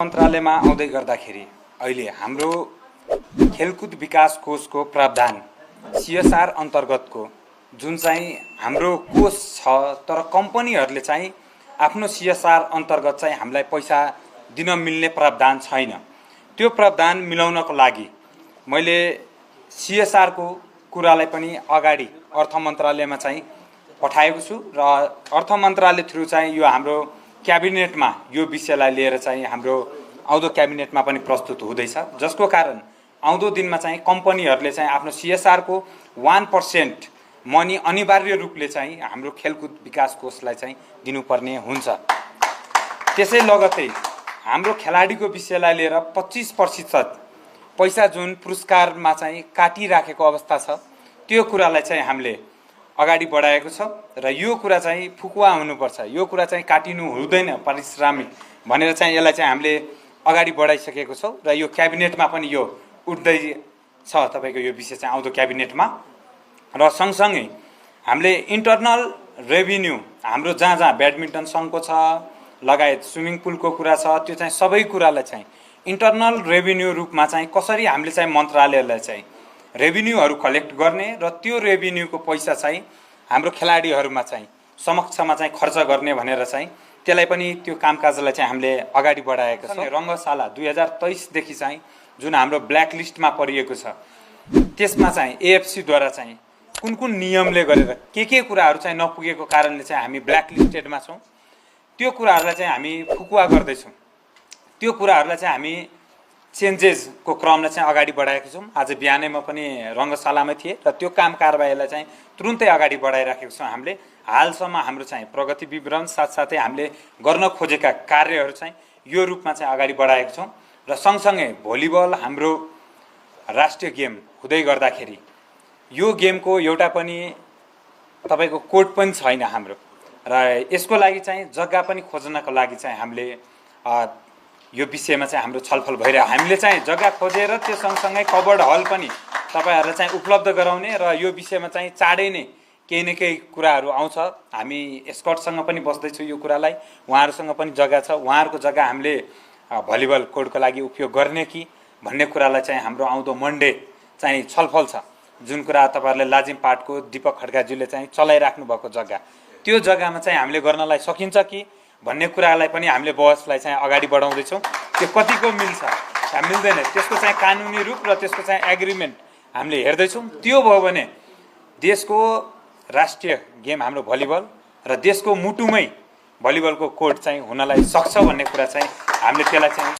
मन्त्रालयमा आउँदै गर्दाखेरि अहिले हाम्रो खेलकुद विकास कोषको प्रावधान सीएसआर अन्तर्गतको जुन चाहिँ हाम्रो कोष छ, तर कम्पनीहरूले चाहिँ आफ्नो सीएसआर अन्तर्गत चाहिँ हामीलाई पैसा दिन मिल्ने प्रावधान छैन। त्यो प्रावधान मिलाउनको लागि मैले सीएसआर को कुरालाई पनि अगाडि अर्थ मन्त्रालयमा चाहिँ पठाएको छु र अर्थ मन्त्रालय थ्रु चाहिँ यो हाम्रो क्याबिनेटमा यो विषयलाई लिएर चाहिँ हाम्रो आउँदो क्याबिनेटमा पनि प्रस्तुत हुँदैछ, जसको कारण आउँदो दिनमा चाहिँ कम्पनीहरूले चाहिँ आफ्नो सीएसआर को 1% मनी अनिवार्य रूपले चाहिँ हाम्रो खेलकुद विकास कोषलाई चाहिँ दिनुपर्ने हुन्छ। त्यसै लगत्तै हाम्रो खेलाडीको विषयलाई लिएर 25% पैसा जुन पुरस्कारमा चाहिँ काटिराखेको अवस्था छ, त्यो कुरालाई चाहिँ हामीले अगाडि बढाएको छ र यो कुरा चाहिँ फुकुवा हुनुपर्छ, यो कुरा चाहिँ काटिनु हुँदैन पारिश्रमिक भनेर चाहिँ यसलाई चाहिँ हामीले अगाडि बढाइसकेको छौँ र यो क्याबिनेटमा पनि यो उठ्दै छ तपाईको यो विषय चाहिँ आउँदो क्याबिनेटमा। र सँगसँगै हामीले इन्टरनल रेभिन्यू हाम्रो जहाँ जहाँ ब्याडमिन्टन सङ्घको छ लगायत स्विमिङ पुलको कुरा छ, त्यो चाहिँ सबै कुरालाई चाहिँ इन्टरनल रेभिन्यू रूपमा चाहिँ कसरी हामीले चाहिँ मन्त्रालयलाई चाहिँ रेभिन्यूहरू कलेक्ट गर्ने र त्यो रेभिन्यूको पैसा चाहिँ हाम्रो खेलाडीहरूमा चाहिँ समक्षमा चाहिँ खर्च गर्ने भनेर चाहिँ त्यसलाई पनि त्यो कामकाजलाई चाहिँ हामीले अगाडि बढाएको छ। रङ्गशाला 2023 देखि चाहिँ जुन हाम्रो ब्ल्याक लिस्टमा परिएको छ, त्यसमा चाहिँ एएफसीद्वारा चाहिँ कुन कुन नियमले गरेर के कुराहरू चाहिँ नपुगेको कारणले चाहिँ हामी ब्ल्याक लिस्टेडमा छौँ, त्यो कुराहरूलाई चाहिँ हामी फुकुवा गर्दैछौँ। त्यो कुराहरूलाई चाहिँ हामी चेन्जेसको क्रमलाई चाहिँ अगाडि बढाएको छौँ। आज बिहानै म पनि रङ्गशालामै थिएँ र त्यो काम कारबाहीलाई चाहिँ तुरुन्तै अगाडि बढाइराखेको छौँ। हामीले हालसम्म हाम्रो चाहिँ प्रगति विवरण साथसाथै हामीले गर्न खोजेका कार्यहरू चाहिँ यो रूपमा चाहिँ अगाडि बढाएको छौँ। र सँगसँगै भलिबल हाम्रो राष्ट्रिय गेम हुँदै गर्दाखेरि यो गेमको एउटा पनि तपाईँको कोर्ट पनि छैन हाम्रो, र यसको लागि चाहिँ जग्गा पनि खोज्नको लागि चाहिँ हामीले यो विषयमा चाहिँ हाम्रो छलफल भइरहेको, हामीले चाहिँ जग्गा खोजेर त्यो सँगसँगै कभर्ड हल पनि तपाईँहरूलाई चाहिँ उपलब्ध गराउने र यो विषयमा चाहिँ चाँडै नै केही न केही कुराहरू आउँछ। हामी एस्कर्टसँग पनि बस्दैछौँ यो कुरालाई, उहाँहरूसँग पनि जग्गा छ, उहाँहरूको जग्गा हामीले भलिबल कोर्टको लागि उपयोग गर्ने कि भन्ने कुरालाई चाहिँ हाम्रो आउँदो मन्डे चाहिँ छलफल छ। जुन कुरा तपाईँहरूले लाजिम पाटको दीपक खड्काज्यूले चाहिँ चलाइराख्नु भएको जग्गा, त्यो जग्गामा चाहिँ हामीले गर्नलाई सकिन्छ कि भन्ने कुरालाई पनि हामीले बहसलाई चाहिँ अगाडि बढाउँदैछौँ। त्यो कतिको मिल्छ या मिल्दैन त्यसको चाहिँ कानुनी रूप र त्यसको चाहिँ एग्रिमेन्ट हामीले हेर्दैछौँ। त्यो भयो भने देशको राष्ट्रिय गेम हाम्रो भलिबल र देशको मुटुमै भलिबलको कोर्ट चाहिँ हुनलाई सक्छ भन्ने कुरा चाहिँ हामीले त्यसलाई चाहिँ